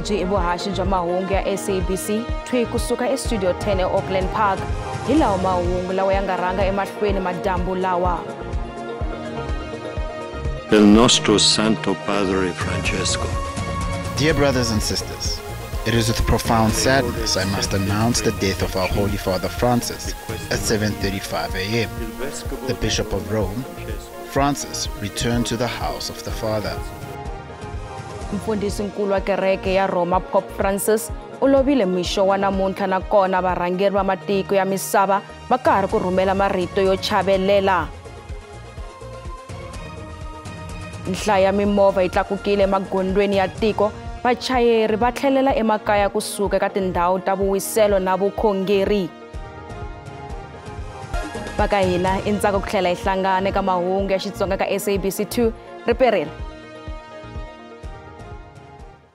Lebyi i vuhaxi bya mahungu ya SABC 2 kusuka eStudio 10 eAuckland Park. Hi lawa mahungu lawa ya nga rhanga emahlweni madyambu lawa. Il nostro Santo Padre Francesco. Dear brothers and sisters, it is with profound sadness I must announce the death of our Holy Father Francis at 7:35 a.m. The Bishop of Rome, Francis, returned to the house of the Father. Mfundhisi-nkulu wa kereke ya Roma Pope Francis u lovile mixo wa namuntlha nakona varhangeri va matiko ya misava va karhi ku rhumela marito yo chavelela. Nhlayo ya mimovha yi tlakukile emagondzweni ya tiko, vachayeri va tlhelela emakaya kusuka eka tindhawu ta vuwiselo na vukhongeri. Va ka hina i ntsako ku tlhela hi hlangana eka mahungu ya Xitsonga ka SABC 2 riperile.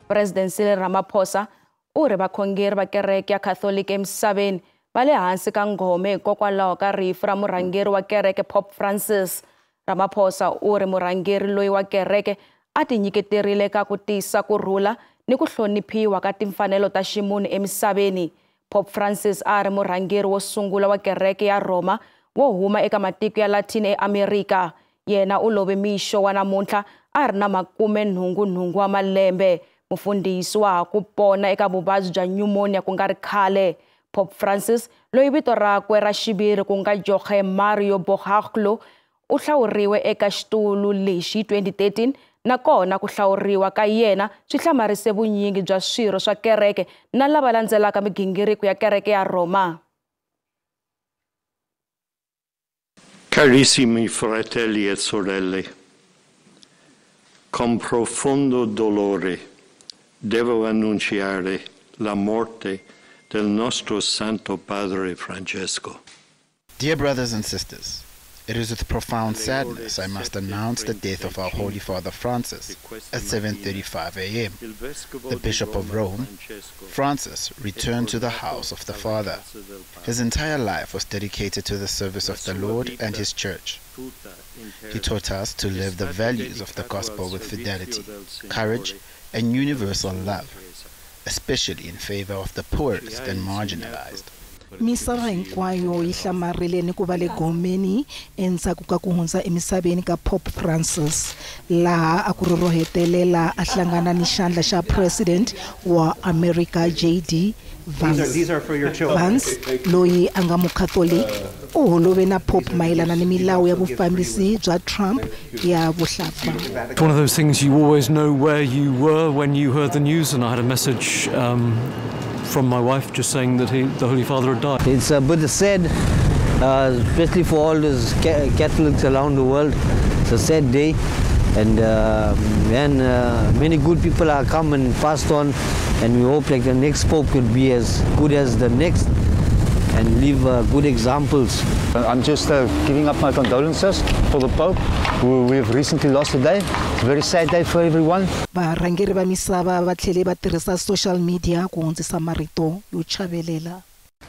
President Cyril Ramaphosa u ri vakhongeri va kereke ya Catholic emisaveni va le hansi ka ngome hikokwalaho ka rifu ra murhangeri wa kereke Pope Francis. Ramaphosa u ri murhangeri loyi wa kereke a tinyiketerile ka ku tisa ku rhula ni ku hloniphiwa ka timfanelo ta ximunhu emisaveni. Pope Francis a ri murhangeri wo sungula wa kereke ya Roma wo huma eka matiko ya Latin eAmerika. Yena u love mixo wa namuntlha a ri na 88 wa malembe. Mufundhisi wa ha ku pona eka vuvabyi bya pneumonia ku nga ri khale. Pope Francis, loyi vito rakwe ra xiviri ku nga Jorge Mario Bergoglio, u hlawuriwe eka xitulu lexi 2013 nakona ku hlawuriwa ka yena swi hlamarise vunyingi bya swirho swa kereke na lava landzelaka migingiriko ya kereke ya Roma. Carissimi fratelli e sorelle, con profondo dolore devo annunciare la morte del nostro Santo Padre Francesco. Dear brothers and sisters, it is with profound sadness I must announce the death of our Holy Father Francis at 7:35 a.m. The Bishop of Rome, Francis, returned to the house of the Father. His entire life was dedicated to the service of the Lord and his Church. He taught us to live the values of the Gospel with fidelity, courage, and universal love, especially in favor of the poorest and marginalized. Misava hinkwayo yi hlamarile ni ku va le gomeni endzhaku ka ku hundza emisaveni ka Pope Francis, laha a ku ri ro hetelela a hlangana ni xandla xa President wa America J.D. Vance. Vance, loyi a nga Mucatholic, u holove na Pope mayelana ni milawu ya vufambisi bya Trump ya vuhlapfa. It's one of those things you always know where you were when you heard the news, and I had a message from my wife just saying that the Holy Father had died. It's a bit sad, especially for all those Catholics around the world. It's a sad day, and many good people are come and passed on, and we hope like the next Pope could be as good as the next and leave good examples. I'm just giving up my condolences for the Pope, who we've recently lost today. It's a very sad day for everyone. Varhangeri va misava va tlhele va tirhisa social media ku hundzisa marito yo chavelela.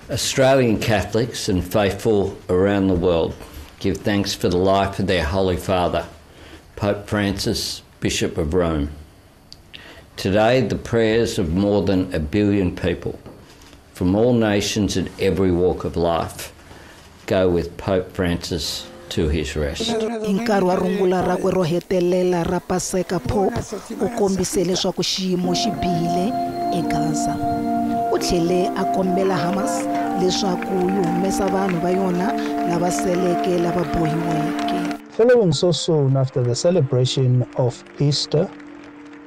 Australian Catholics and faithful around the world give thanks for the life of their Holy Father, Pope Francis, Bishop of Rome. Today, the prayers of more than 1 billion people from all nations and every walk of life go with Pope Francis to his rest. Hi nkarhi wa rungula rakwe ro hetelela ra Paseka, Pope u kombise leswaku xiyimo xi bihile eGaza. U tlhele a kombela Hamas leswaku yi humesa vanhu va yona lava seleke lava bohiweke. Following so soon after the celebration of Easter,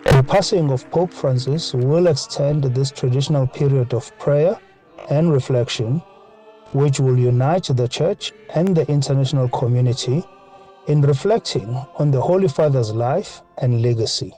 the passing of Pope Francis will extend this traditional period of prayer and reflection, which will unite the Church and the international community in reflecting on the Holy Father's life and legacy.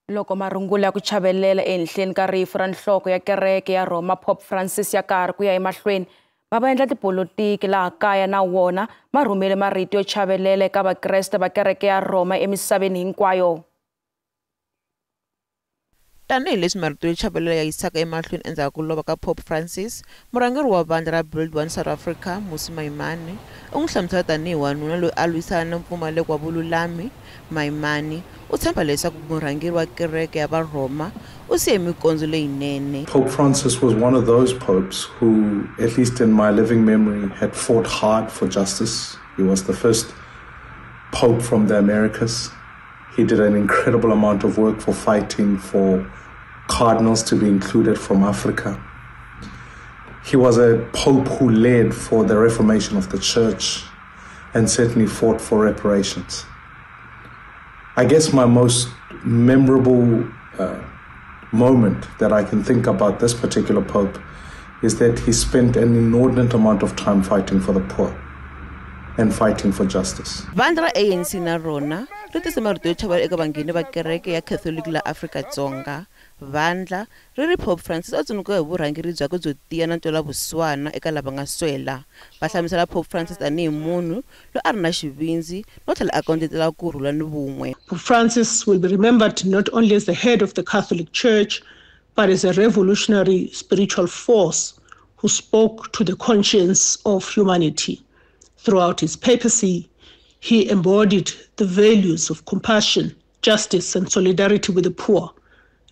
Loko marungula ya ku chavelela ehenhleni ka rifu ra nhloko ya kereke ya Roma Pope Francis ya karhi ku ya emahlweni, va va endla tipolotiki laha kaya na wona ma rhumele marito yo chavelela eka vakreste va kereke ya Roma emisaveni hinkwayo. Tanihileswi marito yo chavelela ya yisaka emahlweni endzhaku ku lova ka Pope Francis, murhangeri wa vandla ra Build One South Africa, Mmusi Maimane, u n'wi hlamusela tanihi wanuna loyi a lwisana na mpfumaleko wa vululami. Maimane u tshemba leswaku murhangeri wa kereke ya Varhoma u siye mikondzo leyinene. Pope Francis was one of those popes who, at least in my living memory, had fought hard for justice. He was the first pope from the Americas. He did an incredible amount of work for fighting for cardinals to be included from Africa. He was a pope who led for the reformation of the church and certainly fought for reparations. I guess my most memorable moment that I can think about this particular pope is that he spent an inordinate amount of time fighting for the poor and fighting for justice. Vandla ra ANC na rona ri tise marito yo chavelela eka vangheni va kereke ya Catholic la Afrika-Dzonga. Vandla ri ri Pope Francis a tsundzukiwa hi vurhangeri byakwe byo tiya na ntwelavusiwana eka lava nga swela. Va hlamusela Pope Francis tanihi munhu loyi a ri na xivindzi no tlhela a kondletela kurhula ni vun'we. Pope Francis will be remembered not only as the head of the Catholic Church, but as a revolutionary spiritual force who spoke to the conscience of humanity. Throughout his papacy, he embodied the values of compassion, justice, and solidarity with the poor,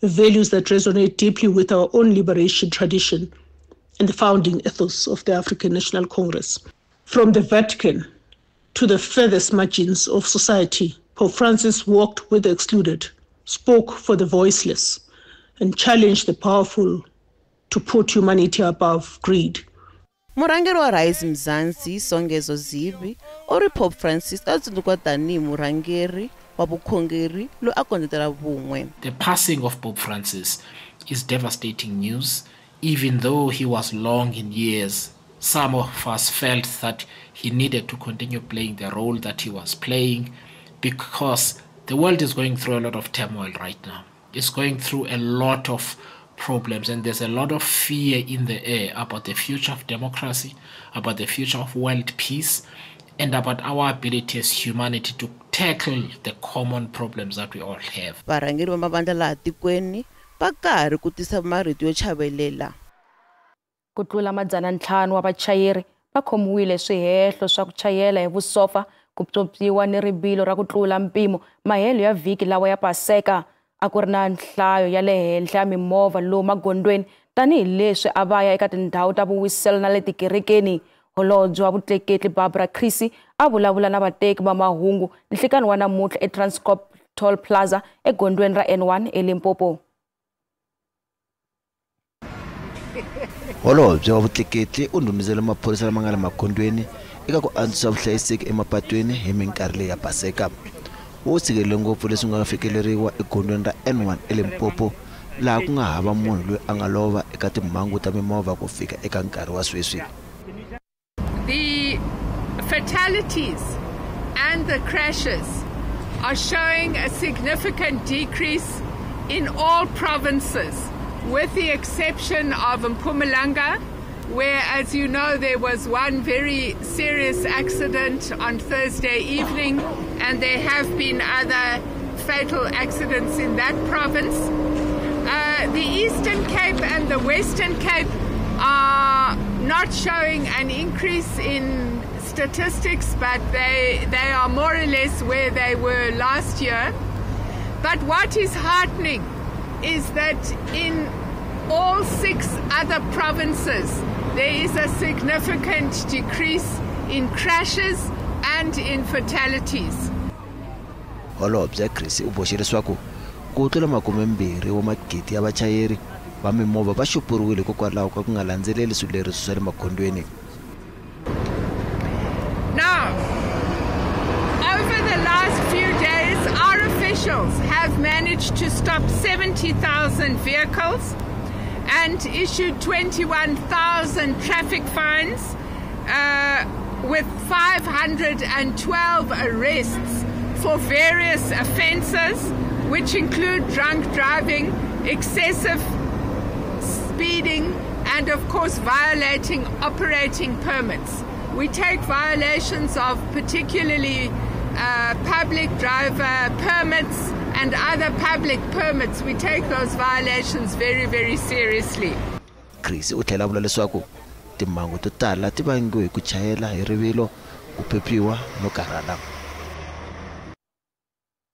values that resonate deeply with our own liberation tradition and the founding ethos of the African National Congress. From the Vatican to the furthest margins of society, Pope Francis walked with the excluded, spoke for the voiceless, and challenged the powerful to put humanity above greed. Murhangeri wa Rise Mzansi, Songezo Zibi, u ri Pope Francis a tsundzukiwa tanihi murhangeri wa vukhongeri loyi a kondletela vun'we. The passing of Pope Francis is devastating news. Even though he was long in years, some of us felt that he needed to continue playing the role that he was playing because the world is going through a lot of turmoil right now. It's going through a lot of problems, and there's a lot of fear in the air about the future of democracy, about the future of world peace, and about our ability as humanity to tackle the common problems that we all have. Varhangeri va mavandla laha tikweni va karhi ku tisa marito yo chavelela. Ku tlula 500 wa vachayeri va khomiwile swihehlo swa ku chayela hi vusofa, ku pyopyiwa ni rivilo ra ku tlula mpimo mahelo ya vhiki lawa ya Paseka. A ku ri na nhlayo ya le henhla ya mimovha lomu magondweni tanihileswi a va ya eka tindhawu ta vuwiselo na le tikerekeni. Holobye wa vutleketli Barbara Creecy a vulavula na vateki va mahungu nhlikani wa namuntlha eTranscorp Toll Plaza egondweni ra N1 eLimpopo. Holobye wa vutleketli u ndhumizele maphorisa lama nga le magondweni eka ku antswisa vuhlayiseki emapatwini hi minkarhi leyi ya Paseka. Wu tshikelele ngopfu leswi nga fikeleriwa egondweni ra N1 eLimpopo, laha ku nga hava munhu loyi a nga lova eka timhangu ta mimovha ku fika eka nkarhi wa sweswi. The fatalities and the crashes are showing a significant decrease in all provinces, with the exception of Mpumalanga, where, as you know, there was one very serious accident on Thursday evening, and there have been other fatal accidents in that province. The Eastern Cape and the Western Cape are not showing an increase in statistics, but they are more or less where they were last year. But what is heartening is that in all 6 other provinces, there is a significant decrease in crashes and in fatalities. Holobye Creecy u boxe leswaku ku tlula 20 wa magidi ya vachayeri va mimovha va xupuriwile hikokwalaho ka ku nga landzeleli swileriso swa le magondzweni. Now, over the last few days, our officials have managed to stop 70,000 vehicles and issued 21,000 traffic fines, with 512 arrests for various offences, which include drunk driving, excessive speeding, and of course violating operating permits. We take violations of particularly public driver permits and other public permits. We take those violations very, very seriously. Chris u tlhela vula leswaku timhangu to tala ti vangiwe hi ku chayela hi rivilo, ku pyopyiwa no karhala.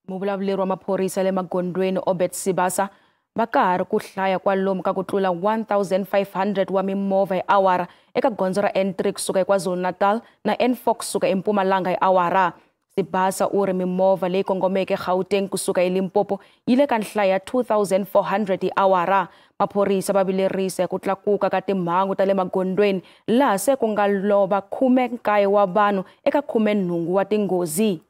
Muvulavuleri wa maphorisa le magondweni Obed Sibasa va ka ha ri ku hlaya kwalomu ka ku tlula 1500 wa mimovha hi awara eka gondzo ra N3 kusuka eKwaZulu-Natal na N4 kusuka eMpumalanga hi awara. Sibasa u ri mimovha leyi kongomeke Gauteng kusuka eLimpopo yi le ka nhlayo ya 2400 hi awara. Maphorisa va vilerisa hi ku tlakuka ka timhangu ta le magondweni laha se ku nga lova 19 wa vanhu eka 18 wa tinghozi.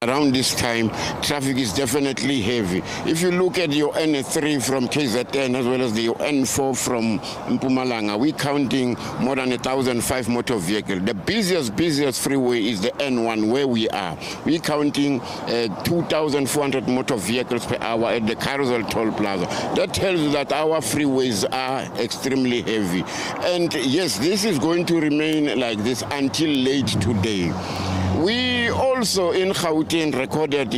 Around this time, traffic is definitely heavy. If you look at your N3 from KZN as well as the N4 from Mpumalanga, we're counting more than 1,005 motor vehicles. The busiest freeway is the N1 where we are. We're counting 2,400 motor vehicles per hour at the Carousel Toll Plaza. That tells you that our freeways are extremely heavy. And yes, this is going to remain like this until late today. We also in Gauteng recorded,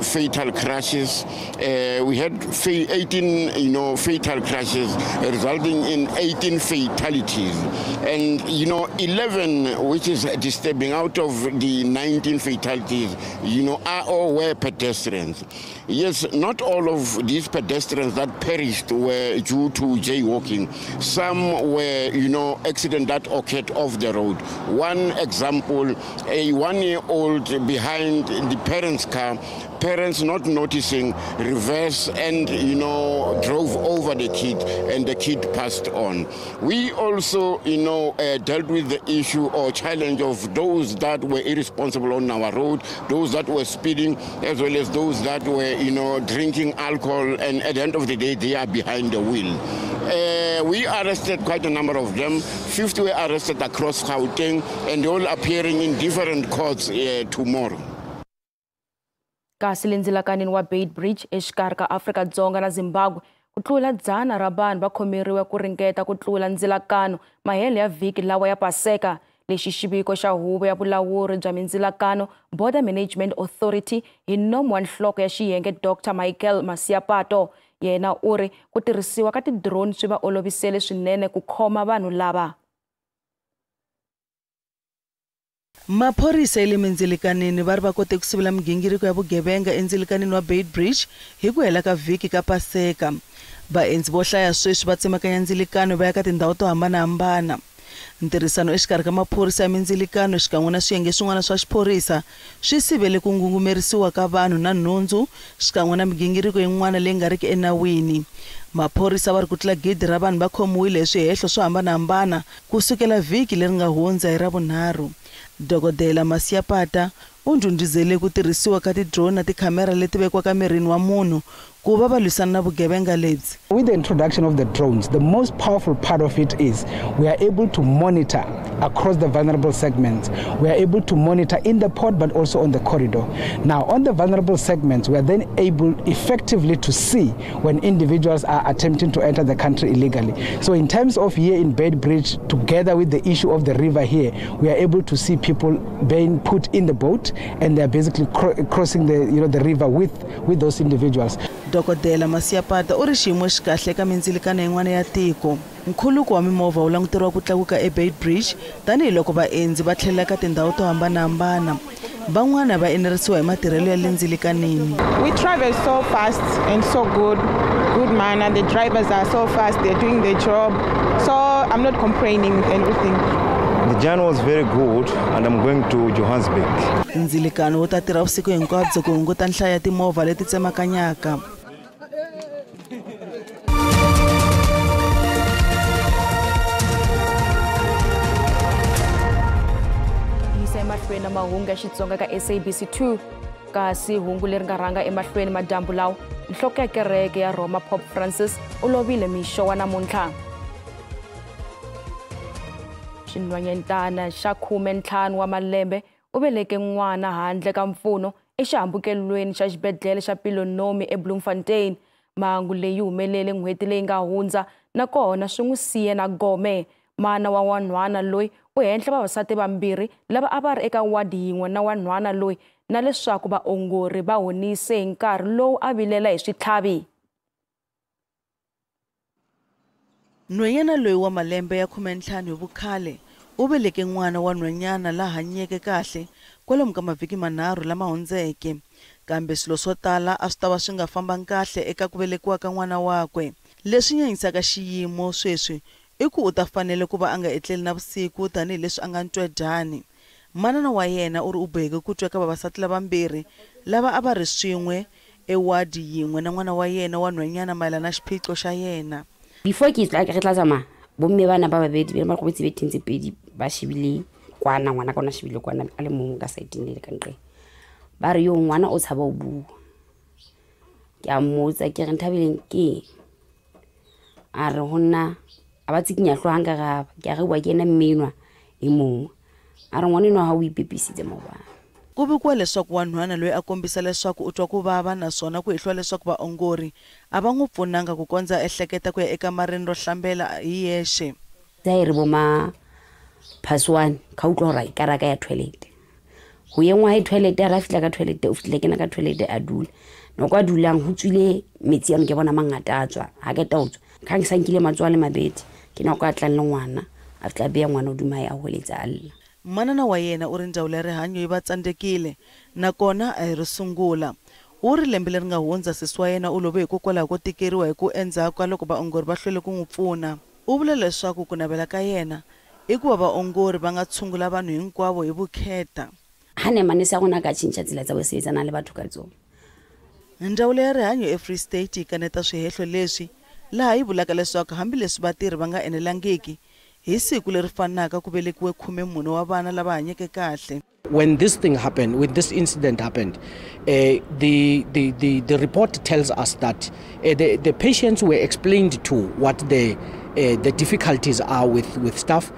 fatal crashes. We had 18, fatal crashes resulting in 18 fatalities. And, 11, which is disturbing, out of the 19 fatalities, are or were pedestrians. Yes, not all of these pedestrians that perished were due to jaywalking. Some were, accident that occurred off the road. One example, a 1-year-old behind the parents' car, parents not noticing, reversed and, drove over the kid, and the kid passed on. We also, dealt with the issue or challenge of those that were irresponsible on our road, those that were speeding, as well as those that were, drinking alcohol, and at the end of the day, they are behind the wheel. We arrested quite a number of them. 50 were arrested across Gauteng, and all appearing in different courts tomorrow. Kasi le ndzilakanini wa Beitbridge exikarhi ka Afrika-Dzonga na Zimbabwe, ku tlula 100 ra vanhu va khomeriwe ku ringeta ku tlula ndzilakano mahelo ya vhiki lawa ya Paseka. Lexi xiviko xa huvo ya vulawuri bya mindzilakano Border Management Authority hi nomu wa nhloko ya xiyenge Dr Michael Masiapato. Yena u ri ku tirhisiwa ka ti-drone swi va olovisele swinene ku khoma vanhu lava. Maphorisa ya le mindzilikanini va ri va kote ku sivela migingiriko ya vugevenga endzilikanini wa Beitbridge hi ku hela ka vhiki ka Paseka. Vaendzi vo hlaya sweswi va tsemakanya ndzilikano va ya ka tindhawu to hambanahambana. Ntirhisano exikarhi ka maphorisa ya mindzilikano xikan'we na swiyenge swin'wana swa xiphorisa swi sivele ku ngungumerisiwa ka vanhu na nhundzu xikan'we na migingiriko yin'wana leyi nga riki enawini. Maphorisa va ri ku tlula 1,000 ra vanhu va khomiwile hi swihehlo swo hambanahambana ku sukela vhiki leri nga hundza hi Ravunharhu. Dokodela Masiapata u ndhundhuzele ku tirhisiwa ka ti-drone na tikhamera leti vekiwaka mirini wa munhu ku va va lwisana na vugevenga lebyi. With the introduction of the drones, the most powerful part of it is we are able to monitor across the vulnerable segments. We are able to monitor in the port but also on the corridor. Now, on the vulnerable segments, we are then able effectively to see when individuals are attempting to enter the country illegally. So in terms of here in Beitbridge, together with the issue of the river here, we are able to see people being put in the boat and they are basically crossing the, the river with those individuals. Dokodela Masiapata u ri xiyimo xi kahle eka mindzilikano yin'wana ya tiko. Nkhuluko wa mimovha wu languteriwa ku tlakuka eBeitbridge tanihiloko vaendzi va tlhelela ka tindhawu to hambanahambana. Van'wana va enerisiwa hi matirhelo ya le ndzilikanini. We travel so fast and so good manner. The drivers are so fast, they're doing their job. So I'm not complaining with anything. The journey was very good and I'm going to Johannesburg. Ndzilikano wu ta tirha vusiku hinkwabyo ku hunguta nhlayo ya timovha leti tsemakanyaka. Emahlweni na mahungu ya Xitsonga ka SABC 2 kasi hungu leri nga rhanga emahlweni madyambu lawa, nhloko ya kereke ya Roma Pope Francis u lovile mixo wa namuntlha. Xinhwanyetana xa 15 wa malembe u veleke n'wana handle ka mpfuno exihambukelweni xa xibedhlele xa Pilonomi eBloemfontein. Mhangu leyi humelele n'hweti leyi nga hundza nakona swi n'wi siye na gome. Mana wa wanhwana loyi u henhla vavasati vambirhi lava a va ri eka wadi yin'we na wanhwana loyi na leswaku vaongori va honise hi nkarhi lowu a vilela hi switlhavi. Nhwanyana loyi wa malembe ya 15 hi vukhale u veleke n'wana wa nhwanyana la hanyeke kahle kwalomu ka mavhiki manharhu lama hundzeke, kambe swilo swo tala a swi ta va swi nga fambangi kahle eka ku velekiwa ka n'wana wakwe. Leswi nyanyisaka xiyimo sweswi i ku u ta fanele ku va a nga etleli navusiku tanihileswi a nga ntwedyani. Manana wa yena u ri u boheke ku twa eka vavasati lavambirhi lava a va ri swin'we ewadi yin'we na n'wana wa yena wa nhwanyana mayelana na xiphiqo xa yena. Before ke tla re tla tsamaya, bomme bana ba babedi ba robetse betheng tse pedi ba shebile kwana, ngwana ka ona shebile kwana a le mong ka saeteng le ka nqe. Ba re yo ngwana o tshaba ho bua. Ke a mmotsa ke re Nthabeleng ke a re ho nna a ba tsikinya hlooho ha nka raba. Ke a re bua ke yena mme enwa e mong. A re ngwana enwa ha o ipepisitse maobane. Ku vikiwa leswaku wanhwana loyi a kombisa leswaku u twa ku vava naswona ku hehliwa leswaku vaongori a va n'wi pfunanga ku kondza a ehleketa ku ya ekamareni ro hlambela hi yexe. Tsa re bo ma pass 1 ka utlwa hore e kara ka ya toilet. Ho ye ngwa hae toilet a ra fihla ka toilet o fihlile kena ka toilet a dula. Nako a dulang ho tswile metsi ano ke bona mangata a tswa. Ha ke ta utswa. Ka ke sa nkile matsoho a le mabedi. Ke nako a tlang le ngwana a fihla beya ngwana hodima hae a holetsa a lla. Manana wa yena u ri ndzawulo ya rihanyo yi va tsandzekile nakona a hi ri sungula. U ri lembe leri nga hundza sesi wa yena u love hikokwalaho ko tikeriwa hi ku endzhaku ka loko vaongori va hlwele ku n'wi pfuna. U vula leswaku ku navela ka yena i ku va vaongori va nga tshungula vanhu hinkwavo hi vukheta. Ha ne manese a rona a ka tjhentjha tsela tsa ho sebetsana le batho ka tsona. Ndzawulo ya rihanyo eFree State yi kaneta swihehlo leswi laha yi vulaka leswaku hambileswi vatirhi va nga enelangiki hi siku leri fanaka ku velekiwe 14 wa vana lava hanyeke kahle. When this thing happened, when this incident happened, the report tells us that the patients were explained to what the difficulties are with staff,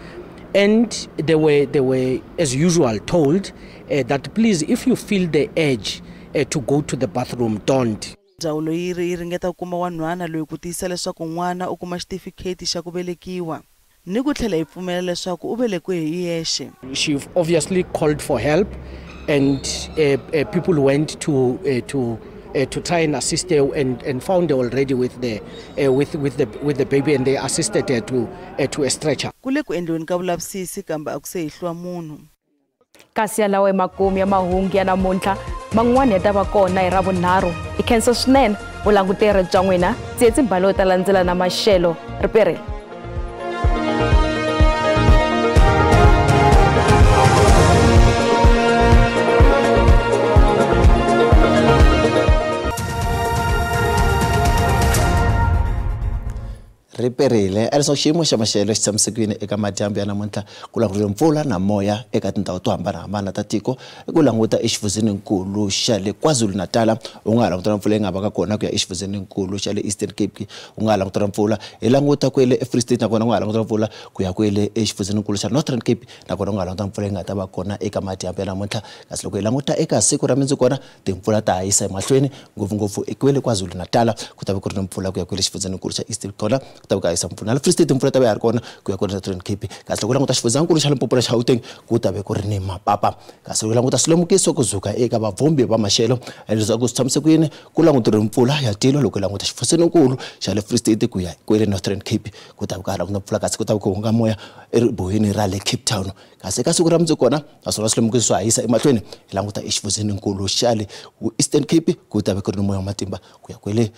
and they were as usual told that please, if you feel the urge to go to the bathroom, don't. Ndzawulo yi ri yi ringeta ku kuma wanhwana loyi ku tiyisa leswaku n'wana u kuma xitifiketi xa ku velekiwa ni ku tlhela yi pfumela leswaku u velekiwe hi yexe. She obviously called for help, and people went to try and assist her, and found her already with the with the baby, and they assisted her to a stretcher. Ku le ku endliweni ka vulavisisi kambe a ku se hehliwa munhu. Kasi yalawo emakumu ya mahungu ya namuntlha man'wana ya ta va kona hi Ravunharhu. Hi khensa swinene vulanguteri bya n'wina. Tsietsi Mbalo ta landzela na maxelo. Riperile. Riperile a leswaku xiyimo xa maxelo xi tshamisekile eka madyambu ya namuntlha ku langutiwe mpfula na moya eka tindhawu to hambanahambana ta tiko. I ku languta exifundzheninkulu xa le KwaZulu-Natal u nga ha langutela mpfula yi nga vaka kona ku ya exifundzheninkulu xa le Eastern Cape, u nga ha langutela mpfula hi languta kwele eFree State nakona u nga ha langutela mpfula ku ya kwele exifundzheninkulu xa Northern Cape nakona u nga ha langutela mpfula yi nga ta va kona eka madyambu ya namuntlha. Kasi loko hi languta eka siku ra mundzuku kona timpfula ta ha yisa emahlweni ngopfungopfu kwele KwaZulu-Natal ku ta va ku ri na mpfula ku ya kwele xifundzheninkulu xa Eastern kona ku ta va ku hisa mpfula. Na le Free State mpfula ta va ya ri kona ku ya kwele Northern Cape. Kasi loko languta xifundzankulu xa Limpopo na xa Gauteng ku ta va ku ri ni mapapa. Kasi loko languta swilemukiso kusuka eka vavhumbi va maxelo leswaku swi tshamise ku yini ku languteriwe mpfula ya tilo loko languta xifundzeninkulu xa le Free State ku ya kwele Northern Cape ku ta va ka languta mpfula, kasi ku ta va ku hunga moya eribuweni ra le Cape Town. Kasi eka siku ra mundzuku kona naswona swilemukiso swa ha yisa emahlweni hi languta exifundzeninkulu xa le Eastern Cape ku ta va ku ri ni moya wa matimba ku ya kwele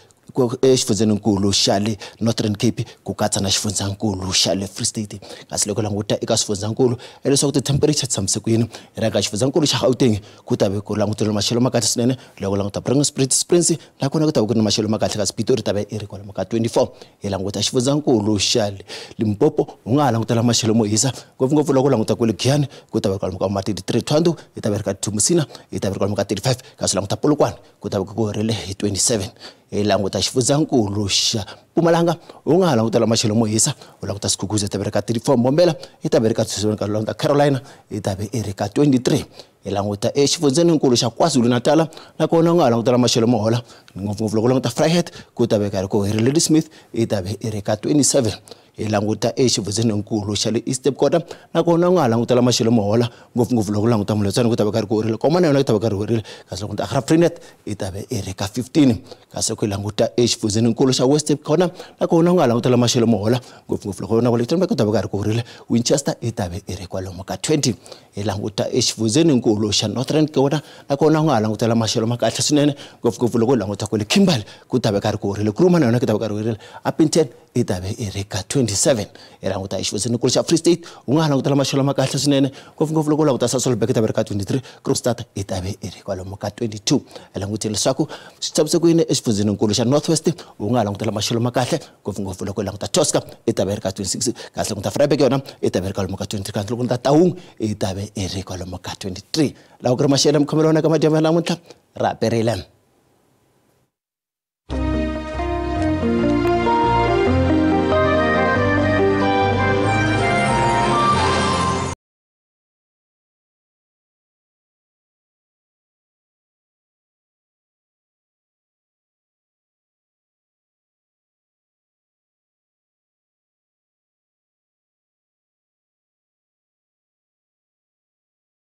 exifundzeninkulu xa le Northern Cape ku katsa na xifundzankulu xa le Free State. Kasi loko languta eka swifundzankulu leswaku ti-temperature tshamise ku yini hi ra ka xifundzankulu xa Gauteng ku ta ve ku languteriwe maxelo ma kahle swinene. Loko languta Springs nakona ku ta va ku ri ni maxelo ma kahle, kasi Pitori ta va i ri kwalomu ka 24. Hi languta xifundzankulu xa le Limpopo u nga ha langutela maxelo mo hisa ngopfungopfu loko languta kwele Giyani ku ta va kwalomu ka ma 33, Thohoyandou yi ta va ri ka 2, Musina yi ta va ri kwalomu ka 35, kasi languta Polokwane ku ta va ku horile hi 27. Hi languta xifundzankulu xa Mpumalanga u nga ha langutela maxelo mo hisa u languta Skukuza yi ta ve ri ka 34, Mbombela yi ta ve ri ka 27, ka languta Carolina yi ta ve i ri ka 23. Hi languta exifundzeninkulu xa KwaZulu-Natal nakona u nga ha langutela maxelo mo hola ngopfungopfu loko u languta Vryheid ku ta ve karhi ku ri Ladysmith yi ta ve i ri ka 27. Hi languta exifundzeninkulu xa le Eastern Kota nakona u nga ha langutela maxelo mo hola ngopfungopfu loko u languta Moletsane ku ta ve karhi ku horile, Komana yona yi ta ve karhi horile, kasi loko Graaff-Reinet yi ta ve i ri ka 15. Kasi loko hi languta exifundzeninkulu xa Western Kota nakona u nga ha langutela maxelo mo hola ngopfungopfu loko na Wellington ku ta ve karhi ku horile, Winchester yi ta ve i ri kwalomu ka 20. Hi languta exifundzeninkulu xa Northern Kota nakona u nga ha langutela maxelo ma kahle swinene ngopfungopfu loko u languta kwale Kimberley ku ta ve karhi ku horile, Krooma na yona ku ta ve karhi horile, Upington yi ta ve i ri ka 27. Hi languta exifundzeninkulu xa Free State u nga ha langutela maxelo ma kahle swinene ngopfungopfu loko u languta Sasolburg yi ta ve ri ka 23, Kroonstad yi ta ve i ri kwalomu ka 22. Hi langutile leswaku swi tshamise ku yini exifundzeninkulu xa North West u nga ha langutela maxelo ma kahle ngopfungopfu loko u languta Tosca yi ta ve ri ka 26, kasi loko u languta Vryburg yona yi ta ve ri kwalomu ka 23, kasi loko u languta Taung yi ta ve i ri kwalomu ka 23. Laha ku ri maxelo ya mikhomelo wona ka madyambu ya namuntlha ra perile.